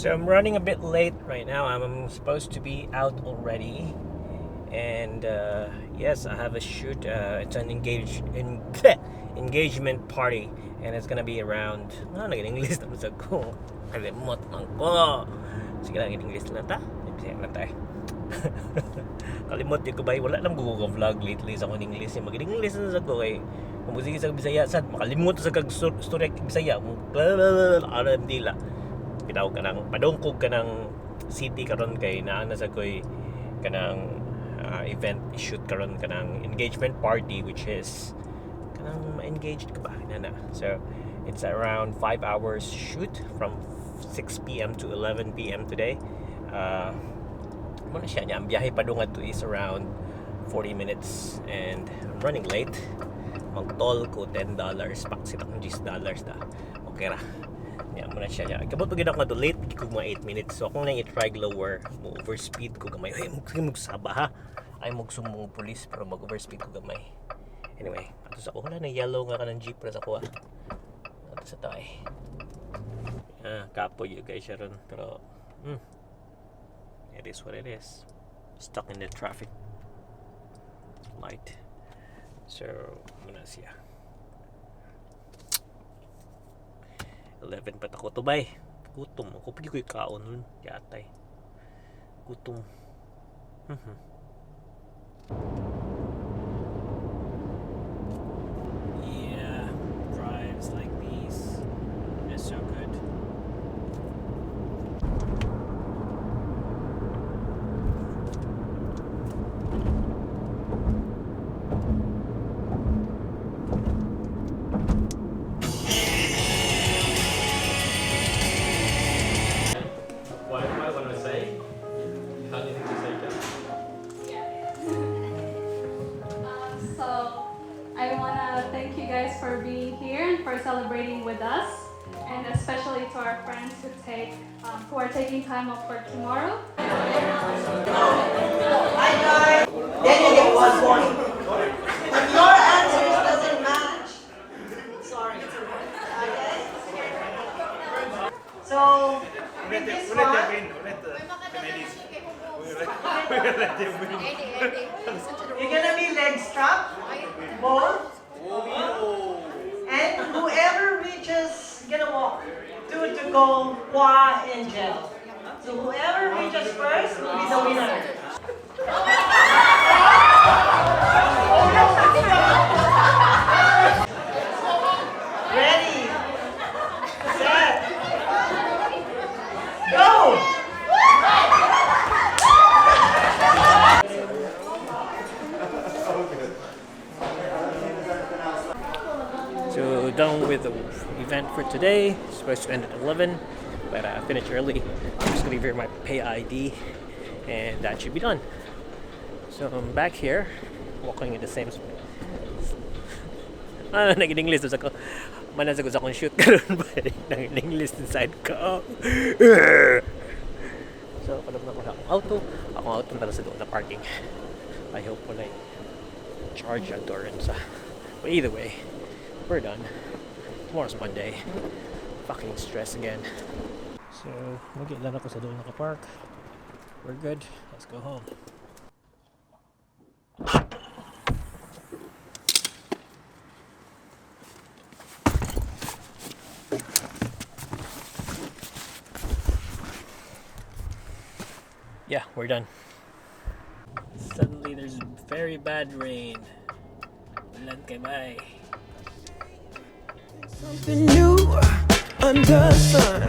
So I'm running a bit late right now. I'm supposed to be out already. And yes, I have a shoot. It's an engagement party, and it's gonna be around. Ah, nag-English na sa ko. Kalimot man ko. Sige lang, English na ta. Bisaya na tayo. Kalimot ko ba? Wala lang ko vlog lately sa akong English. Mag-English na sa ko kay kung sige sa Bisaya sad makalimot sa kag storya Bisaya. Ano dila. Bitaw ka ng padungkog ka ng city karon kay naa na sa koy kanang event shoot karon, kanang engagement party, which is kanang ma-engaged ka ba na. So it's around 5 hours shoot from 6 p.m. to 11 p.m. today. Mo na siya niya, ang biyahe pa adto is around 40 minutes and I'm running late. Mag-toll ko $10, paksit akong $10 da. Okay ra. Nya mo na siya niya. Kabot pag ako to late ko mga 8 minutes. So akong nang i-try lower, mo overspeed ko gamay. Ay, mo magsaba ha. Ay magsumbong police pero mag-overspeed ko gamay. Anyway, ato sa ko wala na yellow nga kanang jeep ra sa ko. Ato sa tay. Ah, kapoy you guys ron pero it is what it is. Stuck in the traffic light. So, muna siya. 11 pa ta ko tubay. Gutom ako. Pagi ko'y kaon nun. Yatay. Gutom. Yeah, drives like these. It's so good. What do I want to say? How do you think to say that? Yeah. So I want to thank you guys for being here and for celebrating with us, and especially to our friends who are taking time off work tomorrow. Hi guys! Then you get 1 point. If your answers doesn't match, sorry. Okay? So, with this one, you're gonna be leg strap, both of you. And whoever reaches, gonna walk. Two to go, Hua and Gel. So whoever reaches first will be the winner. Ready, set, go! So done with the event for today. It's supposed to end at 11, but I finished early. I'm just gonna give her my PayID, and that should be done. So I'm back here, walking in the same spot. Ah, nag-English sa ko. Manas ako sa akong shoot karon ba? Nag-English inside ko. So, padung na ko sa akong auto. Akong auto na sa doon na parking. I hope wala charge at sa. But either way, we're done. Tomorrow's Monday. Fucking stress again. So, mag lang ako sa doon naka-park. We're good. Let's go home. Yeah, we're done. Suddenly there's very bad rain. Ulan kay bye. Something new under the sun.